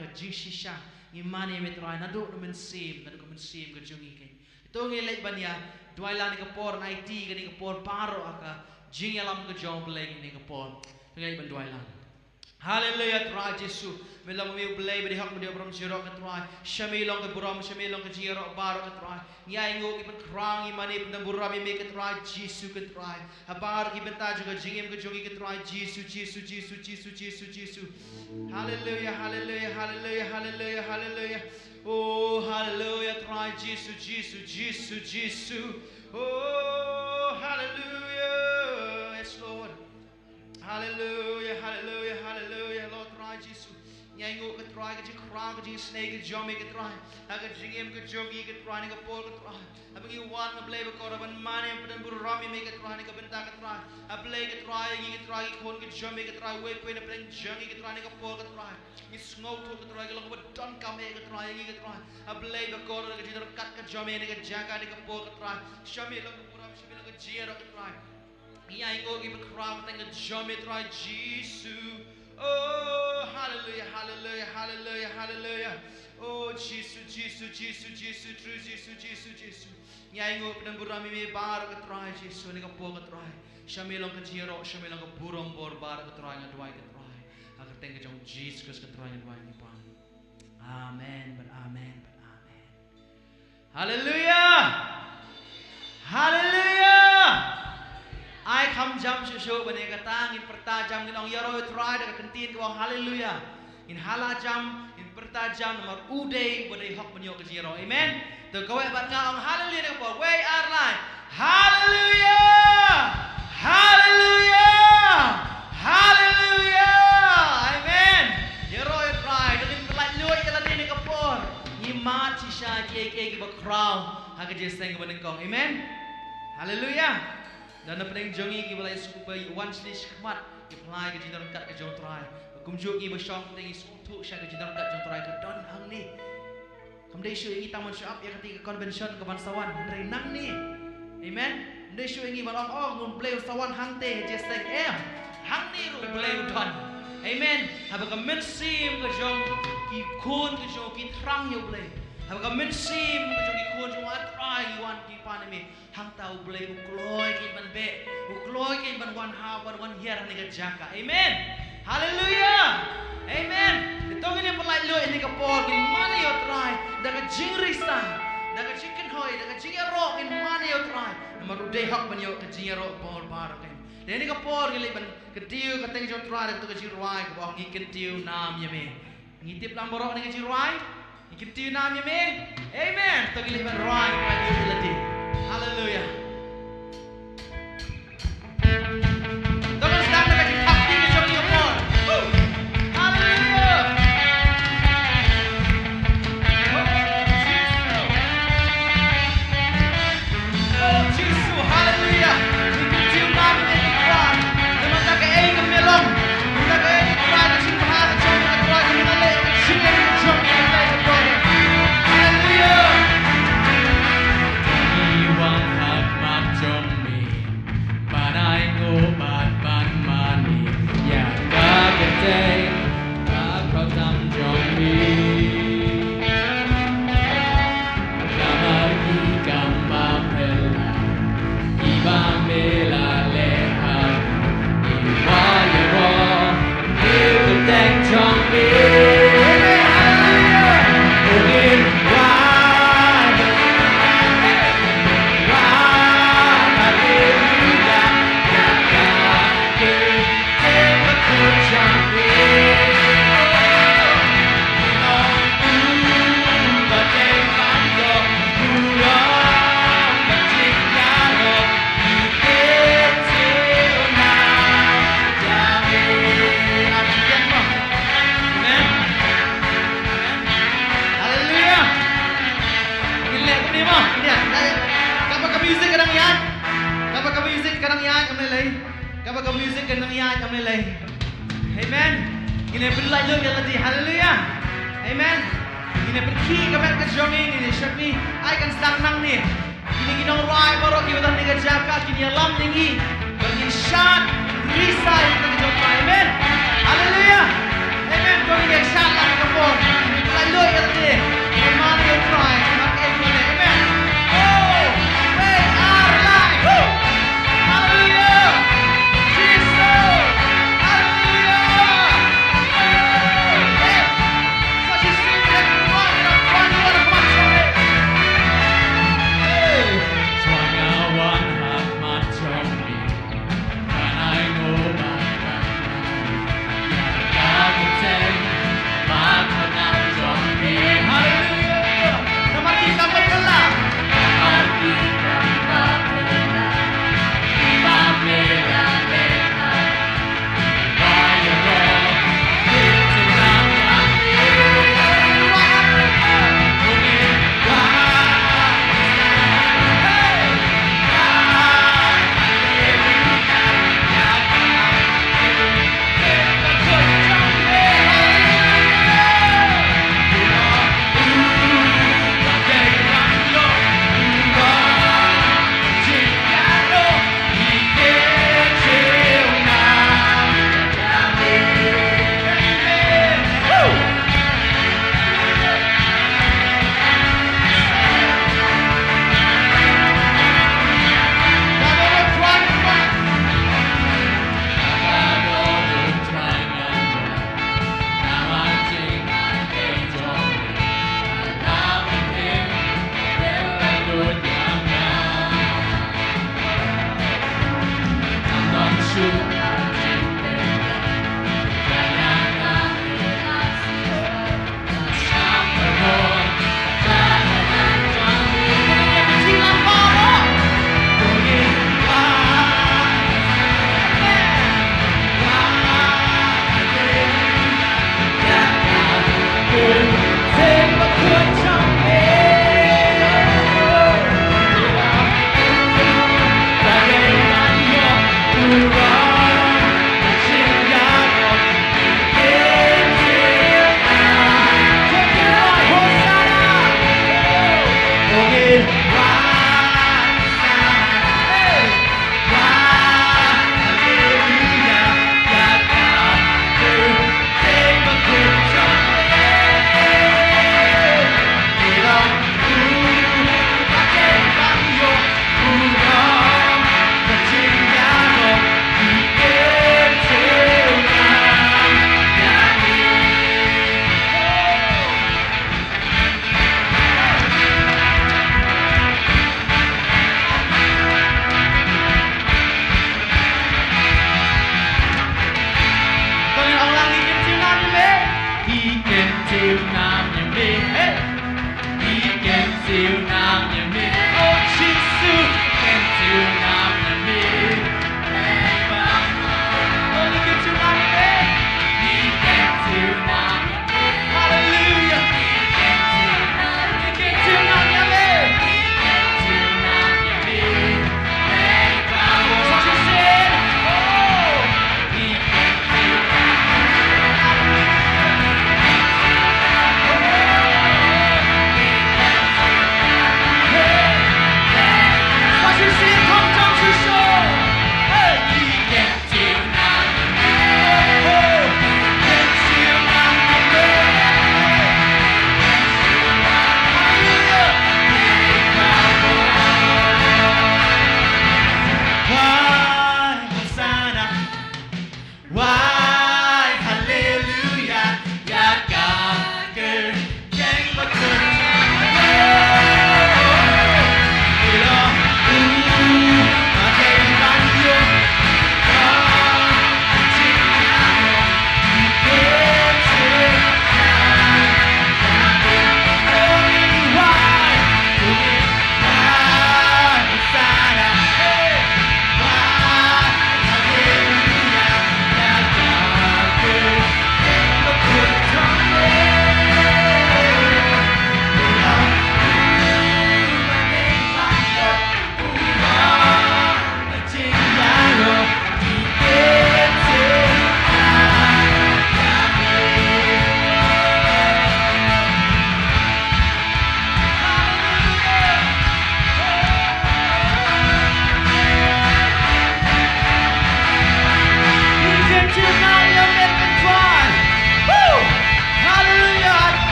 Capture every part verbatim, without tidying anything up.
ka jingshisha, ngi mane ïa me Trai, naduh na mynsiem, naduh ka mynsiem ka jong ngi kein. To ngi leit ban ïa duwai lang ha kane ka por, ngi aiti kane ka por baroh ha ka jingïalam ka jong U Blei ha kane ka por. To ngi leit ban duwai lang. Haleluya Trai Jisu. Me long me U Blei ba dei hok, ba dei burom, jingïaroh ka Trai. Sha me long ka burom, sha me long ka jingïaroh baroh ka Trai. Ngi ainguh, ngi pynkhraw, ngi mane, pyndonkam burom ïa me ka Trai Jisu ka Trai. Ha baroh ki bynta jong ka jingim ka jong ngi ka Trai Jisu, Jisu, Jisu, Jisu, Jisu, Jisu. Haleluya, haleluya, haleluya, haleluya, haleluya. Oh, haleluya Trai Jisu, Jisu, Jisu, Jisu. Oh, haleluya. Yes, Lord. Haleluya, haleluya, haleluya, Lord Trai Jisu. Ngi ainguh ka Trai, ka jingkhraw, ka jingisynei ka jong me ka Trai. Ha ka jingim ka jong ngi ka Trai, ha kane ka por ka Trai. Haba ngi wan, A Blei bakordor, ban mane, ban pyndonkam burom ïa me ka Trai, ha kane ka bynta ka Trai. A Blei ka Trai, ngi ka Trai, ki khun ka jong me ka Trai, uwei pa uwei na pdeng jong ngi ka Trai, ha kane ka por ka Trai. Ngi sngewthuh ka Trai, ka long kaba donkam eh ka Trai, ngi ka Trai. A Blei bakordor, ka jingïaroh ka jong me ha kane ka jaka, ha kane ka por ka Trai. Sha me long ka burom, sha me long ka jingïaroh ka Trai. Ngi ainguh, ngi pynkhraw ha ka kyrteng ka jong me Trai Jisu. Oh, haleluya, haleluya, haleluya, haleluya. Oh, Jisu, Jisu, Jisu, Jisu, Trai Jisu, Jisu, Jisu. Ngi ainguh, pyndonkam burom ïa me baroh ka Trai Jisu, ha kane ka por ka Trai. Sha me long ka jingïaroh, sha me long ka burom bor baroh ka Trai, nga duwai ka Trai. Ha ka kyrteng ka jong U Jisu Khrist ka Trai nga duwai ngi pan. Amen, bad amen, bad amen. Haleluya! Haleluya! Ai kham jam shuh shuh, ban ïa kata ngin pyrta jam, ngin ong ïaroh ïa U Trai da ka kyntien kaba ong haleluya. Ngin hala jam, ngin pyrta jam namar u dei uba dei hok ban ïoh ka jingïaroh. Amen. To kawei bad nga ong haleluya na ka por. Wei, ar, lai. Haleluya! Haleluya! Haleluya! Amen. Ïaroh ïa U Trai, to ngin pyllait luid ïa lade na ka por. Ngi mad shisha kiei kiei kiba khraw ha ka jingïaseng kaba nyngkong. Amen. Haleluya. Lada na pdeng jong ngi kiba la ïasuk ba wan sha ngi shakhmat, ngi pynlait ka jingdon ryngkat ka jong U Trai. Kumjuh ngi ba shong te ngi sngewthuh sha ka jingdon ryngkat jong U Trai ka don hangne. Kam dei shuh ïa ngi tang ban shu ap ïa kata ka convention kaban sa wan, hynrei nangne. Amen. Kam dei shuh ïa ngi ban ong, oh, U Blei un sa wan hangtei ha jingïaseng, em. Hangne ruh U Blei u don. Amen. Haba ka mynsiem ka jong ki khun ka jong ki thrang ïa U Blei. Haba ka mynsiem ka jong ki khun jong U Trai ki wan ki pan ïa me. Hangta U Blei u kloi kein ban beh, u kloi kein ban wan ha, ban wan hiar ha kane ka jaka. Amen. Haleluya. Amen. Te to ngin ïa pynlait luid ha kane ka por, ngin mane ïa U Trai da ka jingrisa, da ka jingkynhoi, da ka jingïaroh, ngin mane ïa U Trai. Namar u dei hok ban ïoh ka jingïaroh bor baroh kein. Te ha kane ka por ngin leit ban kyntiew ka kyrteng jong U Trai da kato ka jingrwai kaba ong, ngi kyntiew nam ïa me. Ngi tip lang baroh kane ka jingrwai. Ngi kyntiew nam ïa me. Amen. To ngin leit ban rwai, rwai ïa lade. Haleluya. To ngin sdang da ka jingthap kti ka jong ngi ha ka por. Woo! Haleluya. Oh, Jisu. Oh, Jisu, haleluya. Ngi kyntiew nam ïa me Trai. Namar kata kaei kaba me long. Namar kata kaei Trai, ka jingbha ka jong me Trai, ka me nga leh ka jingim ka jong me Trai ka Trai. Haleluya. Ngi wan ha khmat jong me. Ban ainguh bad ban mane ïa ka kyrteng ka khot tam jong me. Namar ki kam ba phylla kiba me la leh ha ngi, ngi wan ïaroh ïa ka kyrteng jong me. Haleluya. Ngi wan ïaroh, wan, haleluya, ïa ka kyrteng ka khot jong me. Haleluya. Ngin leh kumne mo, ngin leh. Katba ka music ka dang ïaid. Katba ka music ka dang ïaid, ngam lei lei. Katba ka music ka dang ïaid, ngam lei lei. Amen. Ngin ïa pynlait lut ïa lade. Haleluya. Amen. Ngin ïa pynkhih ka met ka jong ngi, ngin ïa shakri. Ai kan sdang nangne. Kine ki nongrwai baroh kiba don ha kane ka jaka kin ïalam ïa ngi. Ba ngin shad risa ïa ka jong ka. Amen. Haleluya. Amen. To ngin ïa shad la ka por.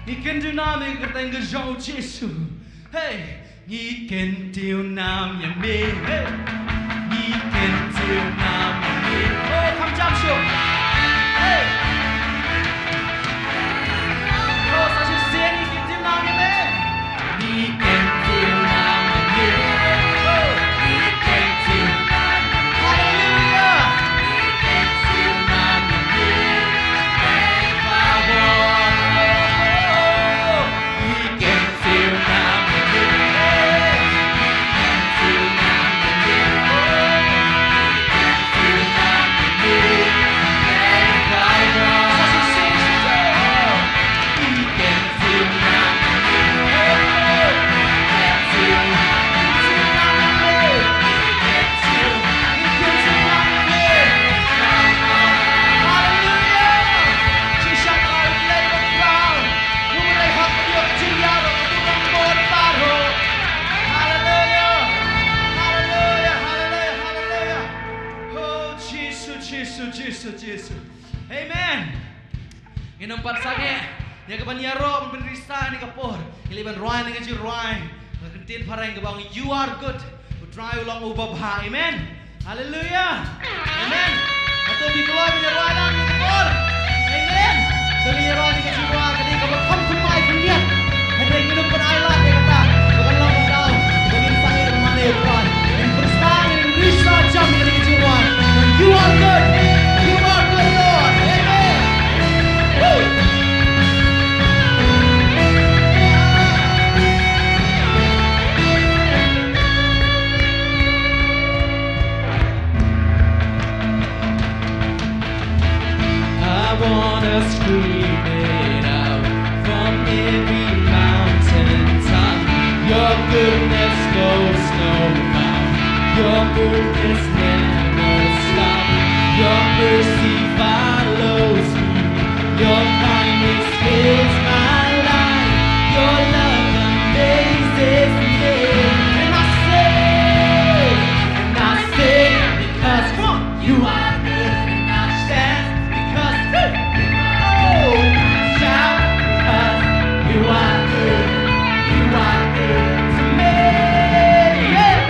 Ngi kyntu nam ïa ka kyrteng ka jong u Jisu. Hey, ngi kyntu nam ïa me. Hey, ngi kyntu nam ïa me. Oh, kham jam shuh. Hey. Oh, sa shisien ngi kyntu nam ïa me. Ngi kyntu nam ïa me. Oh, ngi kyntu nam ïa me. Hallelujah. Ngi kyntu nam ïa me. Thank you, Lord. Haleluya, haleluya, haleluya, haleluya. Oh, Jisu, Jisu, Jisu, Jisu. Amen. Ngin ym pat sangeh ïa kaban ïaroh ban pynrisa ïa kane ka por. Ngi leit ban rwai ïa kane ka jingrwai, ka ktien phareng kaba ong, "You are good." U Trai u long uba bha. Amen. Haleluya. Amen. Hato phi kloi ban ïaroh lang ïa ka por? Amen. To ngin ïaroh ïa ka jingrwai kane kaba kham thymmai khyndiat. Hynrei ngin ym pynïaid lad ïa kata. Ba kan long ka daw ba ngin sangeh ban mane ïa u Trai. Ngin pynskhem, ngin risa jam ïa kane ka jingrwai. You are good. You are good, Lord. Amen. Woo. I wanna scream it out from every mountain top. Your goodness knows no bound. Your goodness never stops. Your mercy follows me. Your kindness fills my life. Your love amazes me. And I say, and I say, because, come on, you are good, and I stand because, hey, you are, oh, shout, because you are good, you are good to me. Yeah.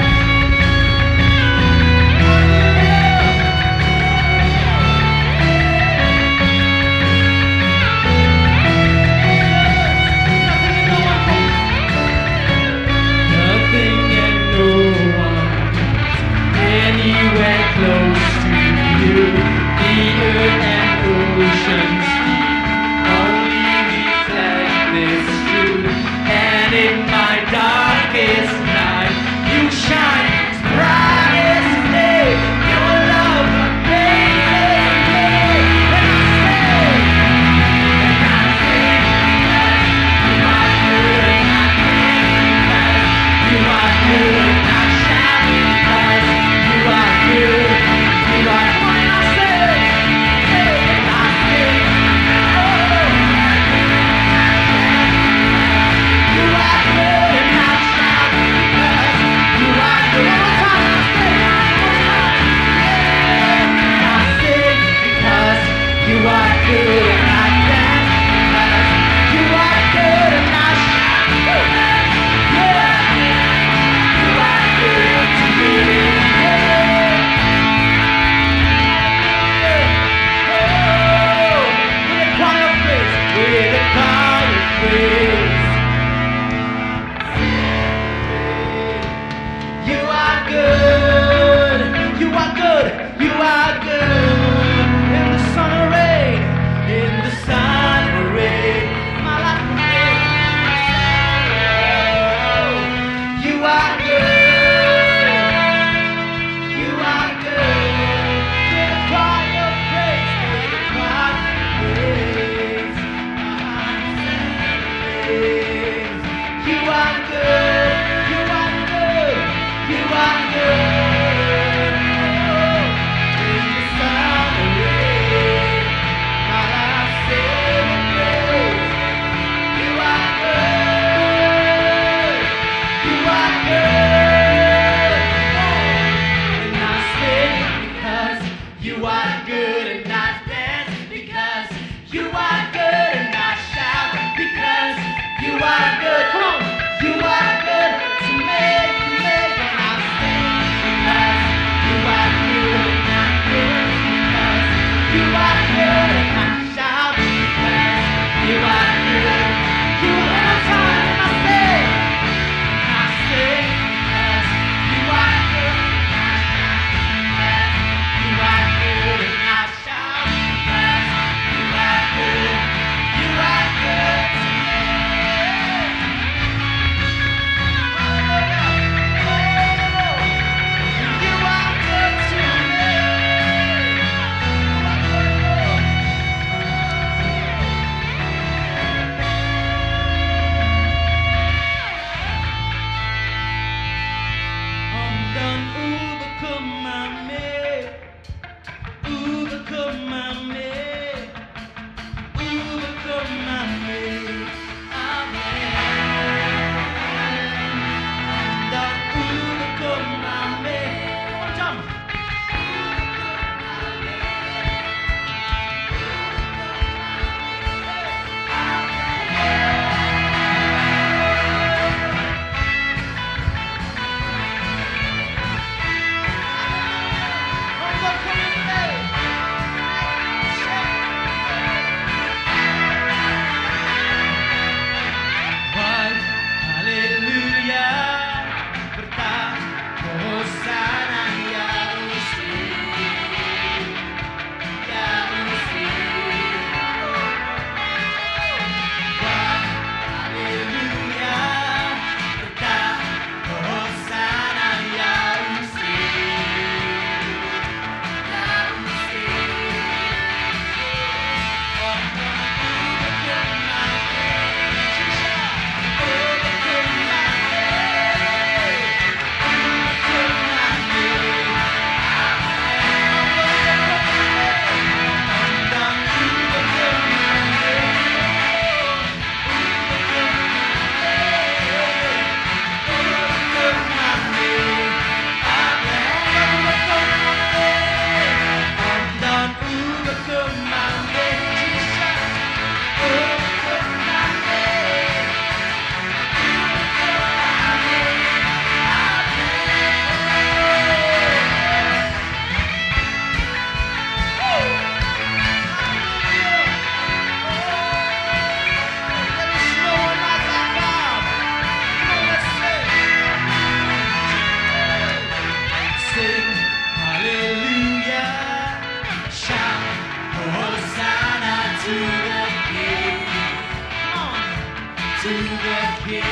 Sing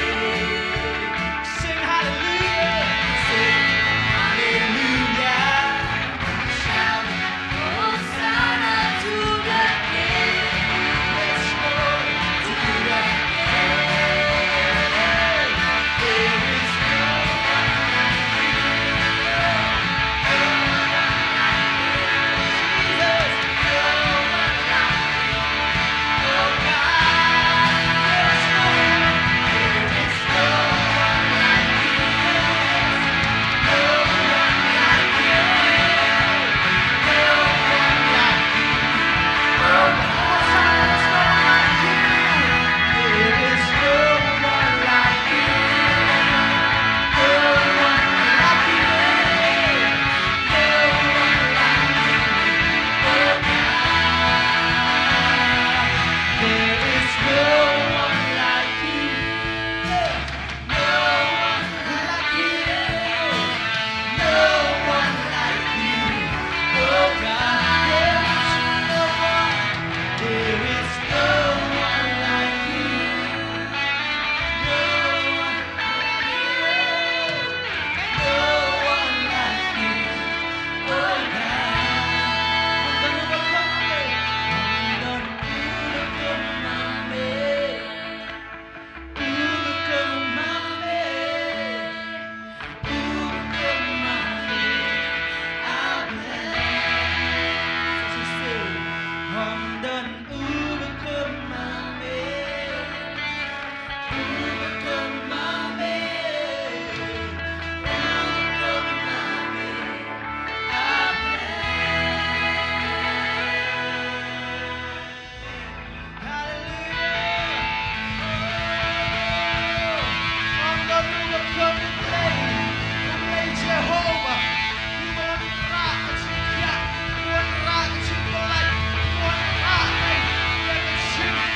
hallelujah. Sing hallelujah. Shout Hosanna to the King. Yes, Lord, to the King. There is no one like you. No one like you, Jesus. No one like you. There is no one like you. No one like you. No one like you. Oh God, there is no one. There is no one like you. No one like you. No one like you. Oh God. Hallelujah. Ong don uba khlem u Blei, u Blei Jehobah. U ba wanrah ka jingkhiah, u wanrah ka jingpynlait, u wanrah ka jingpynlait.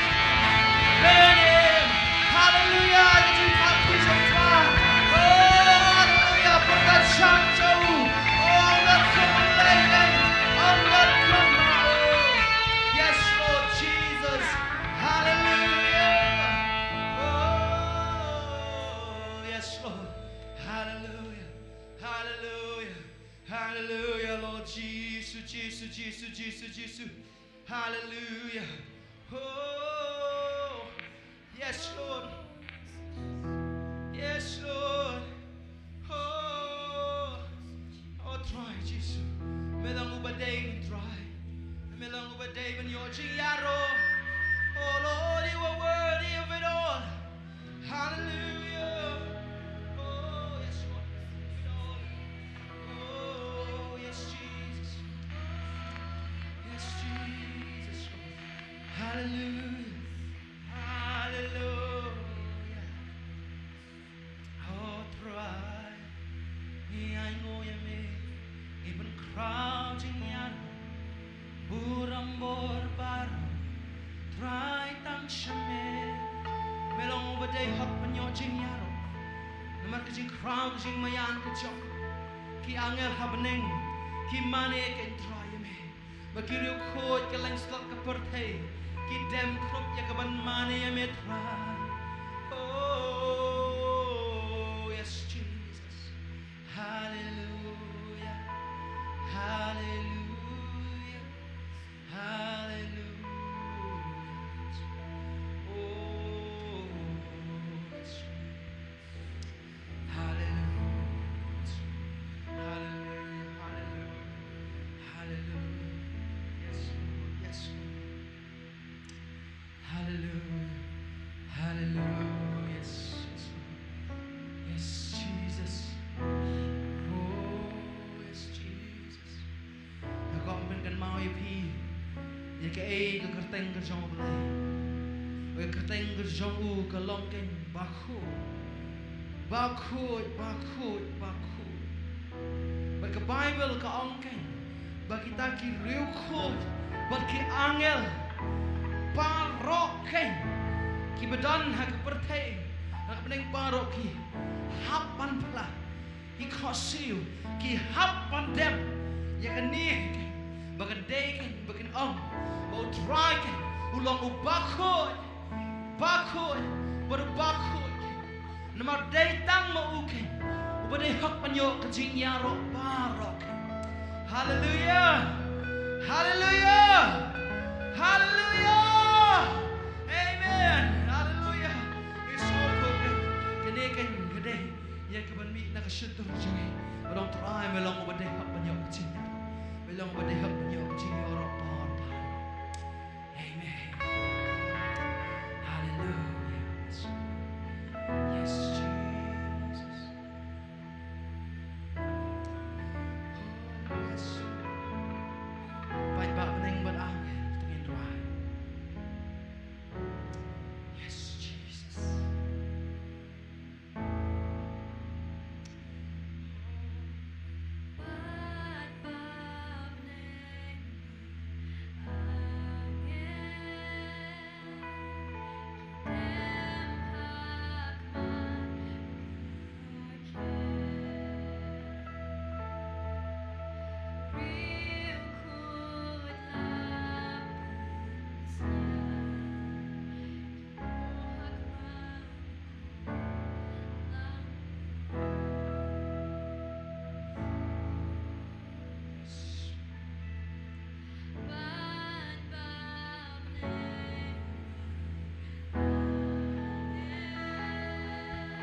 Hallelujah, ka jingpynlait jong u Trai. Oh, hallelujah, pynban sha u. Oh, ong don khlem u Blei, ong don khlem u. Yes, Lord Jesus. Hallelujah. Oh, yes, Lord. Hallelujah. Hallelujah. Hallelujah, Lord Jesus, Jesus, Jesus, Jesus, Jesus. Hallelujah. Oh, yes, Lord. Yes, Lord. Oh, oh, Trai Jisu. Me long uba dei ban Trai. Me long uba dei ban ïoh jingïaroh. Oh Lord, you are worthy of it all. Hallelujah. Oh, yes, Lord. Oh, yes, Jesus. Yes, Jesus. Hallelujah. Hallelujah. Oh, Trai, ngi ainguh ïa me, ngi pynkhraw jingïaroh, burom bor baroh, Trai tang sha me. Me long uba dei hok ban ïoh jingïaroh. Namar ka jingkhraw ka jingmaïan ka jong ki angel ha bneng, ki mane keiñ Trai ïa me. Ba ki riewkhuid ka lynslot ka pyrthei ki dem khrup ïa ka ban mane ïa me Trai. Oh, yes, Jesus. Hallelujah. Hallelujah. Hallelujah. Oh, yes, Jesus. Hallelujah. Hallelujah. Hallelujah. Hallelujah. Yes, Lord. Yes, Lord. Hallelujah. Hallelujah. Yes, yes, Lord. Yes, Jesus. Oh, yes, Jesus. Nga kwah ban pynkynmaw ïa phi ïa kaei ka kyrteng ka jong U Blei. Ka kyrteng ka jong u ka long keiñ Bakhuid. Bakhuid, bakhuid, bakhuid. Bad ka Baibl ka ong keiñ ba kita ki riewkhuid bad ki angel baroh keiñ kiba don ha ka pyrthei, ha ka bneng baroh ki hap ban phla. Ki khohsiew, ki hap ban dem ïa kane, ba kan dei keiñ, ba kin ong ba U Trai keiñ u long u bakhuid, bakhuid bad u bakhuid keiñ. Namar dei tang ma u keiñ uba dei hok ban ïoh ka jingïaroh baroh. Haleluya. Haleluya. Haleluya. Amen. Haleluya. Ïa sngewthuh keiñ, kane keiñ ka dei ïa kaban mih na ka shyntur jong ngi. Ba long Trai me long uba dei hok ban ïoh ka jingïaroh. Me long uba dei hok ban ïoh ka jingïaroh baroh. Amen. Hallelujah. Yes, Jesus. Oh, yes. Paidbah bneng bad angel, to ngin rwai. Yes, Jesus.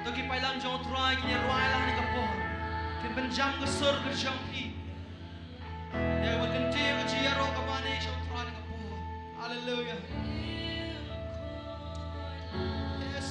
To ki paidlang jong u Trai kin ïa rwai lang ha kane ka por. Kin pynjam ka sur ka jong phi. Ïa kaba kyntiew ka jingïaroh kaba ne jong u Trai ha kane ka por. Hallelujah. Yes.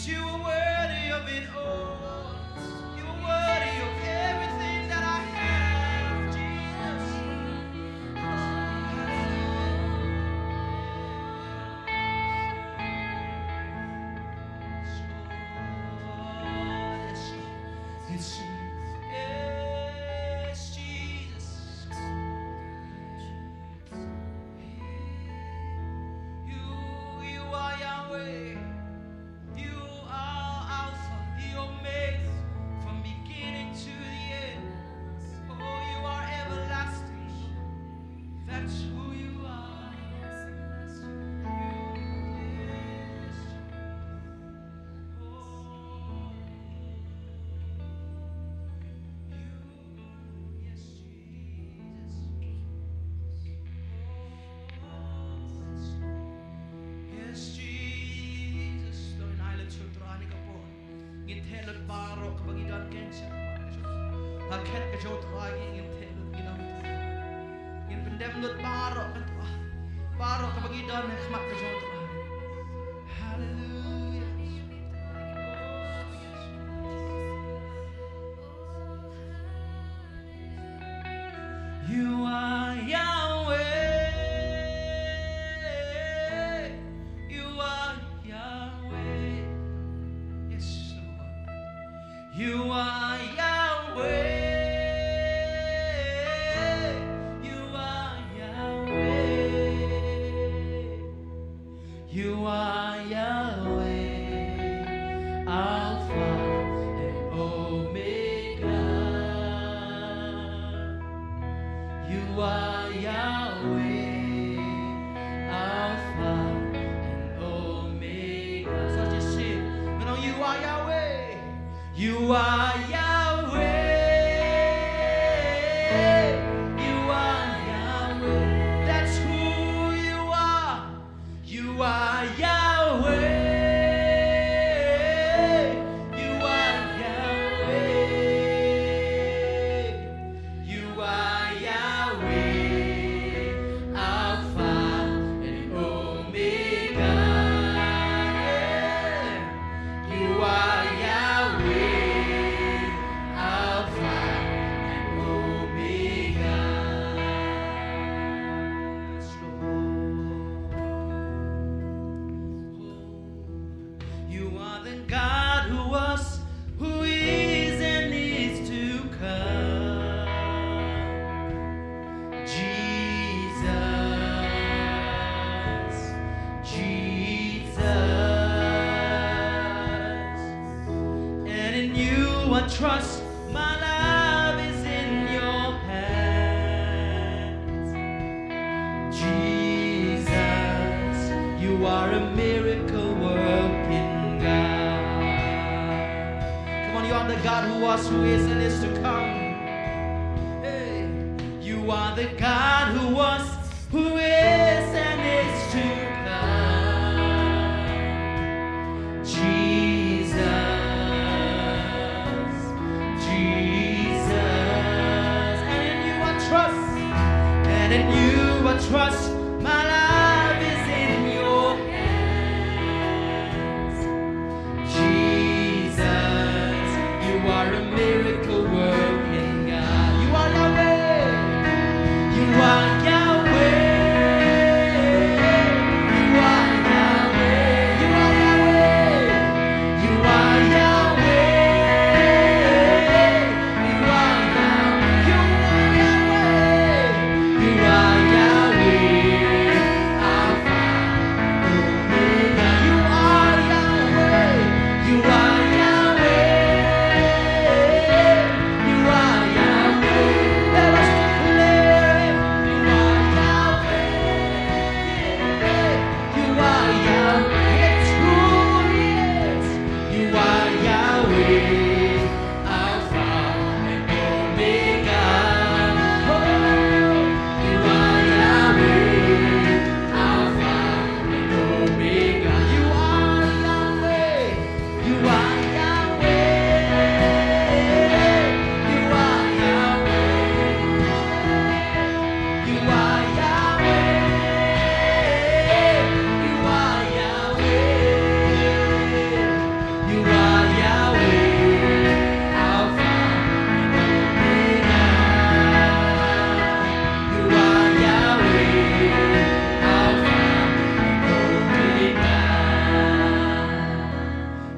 You are worthy of it all. You are worthy of everything that I have, Jesus. Yes, Lord. Yes, Lord. Yes, Jesus. You, you are Yahweh. You are Alpha, the Omega, from beginning to the end. Oh, you are everlasting. That's who you are. You, yes. Oh, you, yes, Jesus. Yes, Jesus. Dei na ïa lade sha U Trai ha kane ka por. Ngin theh lut baroh kaba ngi don, ngin shim ha kane ka jong U Trai, ngin theh lut, ngin ong, ngin pyndem lut baroh, baroh kaba ngi don ha khmat ka jong U Trai. Hallelujah. You are Yahweh. You are Yahweh. Yes, Lord. You are Yahweh. You are Yahweh. You are Yahweh, Alpha and Omega. You are Yahweh, Alpha and Omega. So just sing. No, no, you are Yahweh. You are Yahweh. You are Yahweh. That's who you are. You are Yahweh. You are Yahweh. You are Yahweh, Alpha and Omega. Yeah. You are Yahweh, Alpha and Omega. Yes, Lord. You are the God who was, who is, and is to come. Jesus, Jesus. And in you I trust, my life is in your hands. Jesus, you are a miracle working God. Come on, you are the God who was, who is, and is to come. Hey, you are the God who was, who is, and is to come. Jesus, Jesus, and in you I trust, and in you I trust, my life is in your hands. Jesus, you are a miracle working God. You are Yahweh. You are Yahweh. You are Yahweh. You are Yahweh. You are Yahweh. You are Yahweh. You are Yahweh. You are Yahweh.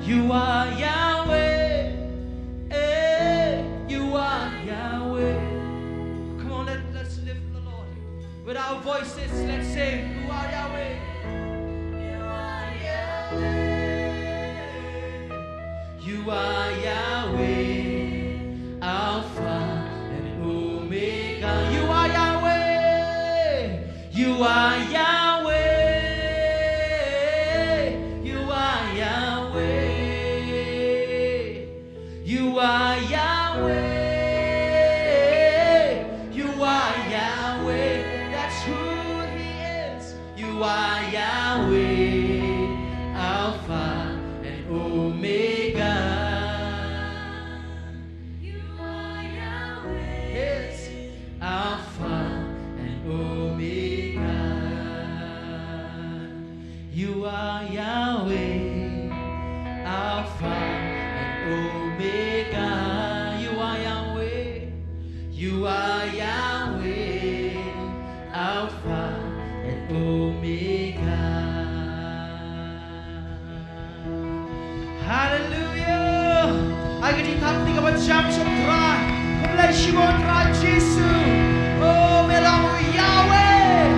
You are Yahweh. Eh, you are Yahweh. Come on, let, let's lift the Lord. With our voices, let's say, You are Yahweh. You are Yahweh. You are Yahweh, Alpha and Omega. You are Yahweh. You are Yahweh. You are Yahweh. You are Yahweh. You are Yahweh. That's who He is. You are Yahweh, Alpha and Omega. You are Yahweh. Yes, Alpha and Omega. You are Yahweh, Alpha and Omega. You are Yahweh. You are Yahweh, Alpha and Omega. Hallelujah. Ai ka jingthap kti kaba jam sha U Trai. Khublei shibun Trai Jisu. Oh, me long U Yahweh.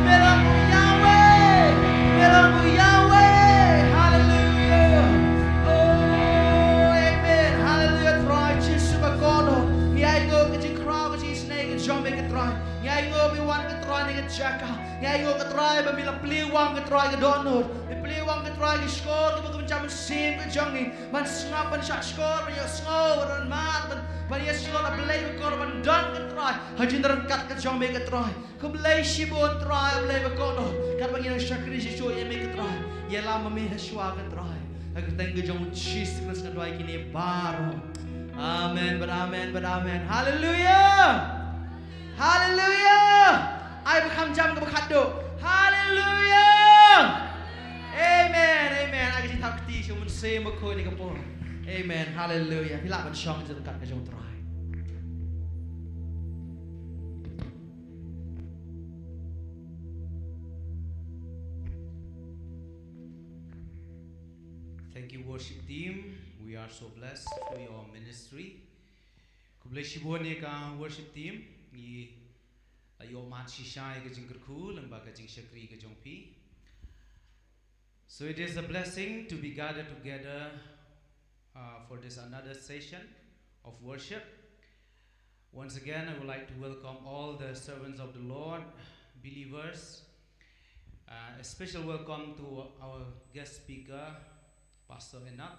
Me long U Yahweh. Me long U Yahweh. Hallelujah. Oh, amen. Hallelujah. Trai Jisu ba kordor. Ngi ainguh ka jingkhraw, ka jingisynei ka jong me ko Trai. Ngi ainguh ba me wan ko Trai ha kane ka jaka. Ngi ainguh ko Trai ba me la plie wang ko Trai ka dohnud. Me plie wang ko Trai ki shkor kiba kum jam mynsiem ka jong ngi. Ban sngap, ban shah shkor, ban ïohsngew, ban ran mat, ban, ban ïa shkor, A Blei ba kordor, ban don ko Trai ha jingryngkat ka jong me ko Trai. Khublei shibun Trai A Blei ba kordor. Katba ngi nang shakri shisha ïa me ko Trai, ïalam ma me ha shuwa ko Trai. Ha ka kyrteng ka jong U Jisu Khrist nga duwai kine baroh. Amen bad amen bad amen. Haleluya. Haleluya. Ai ba kham jam kaba khatduh. Haleluya. Amen. Amen. Ai ka jingthap kti sha U Mynsiem Bakhuid ha kane ka por. Amen. Haleluya. Phi lah ban shong ha ka jong U Trai. Thank you, worship team. We are so blessed for your ministry. Khublei shibun ïa ka worship team. Ngi la ïoh mad shisha ïa ka jingkyrkhu lyngba ka jingshakri ka jong phi. So it is a blessing to be gathered together, uh, for this another session of worship. Once again, I would like to welcome all the servants of the Lord, believers. Uh, a special welcome to our guest speaker, Pastor Enoch.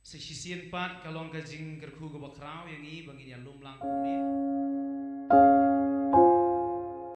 Sa shisien pat ka long ka jingkyrkhu kaba khraw ïa ngi ba ngin ïa lum lang kumne.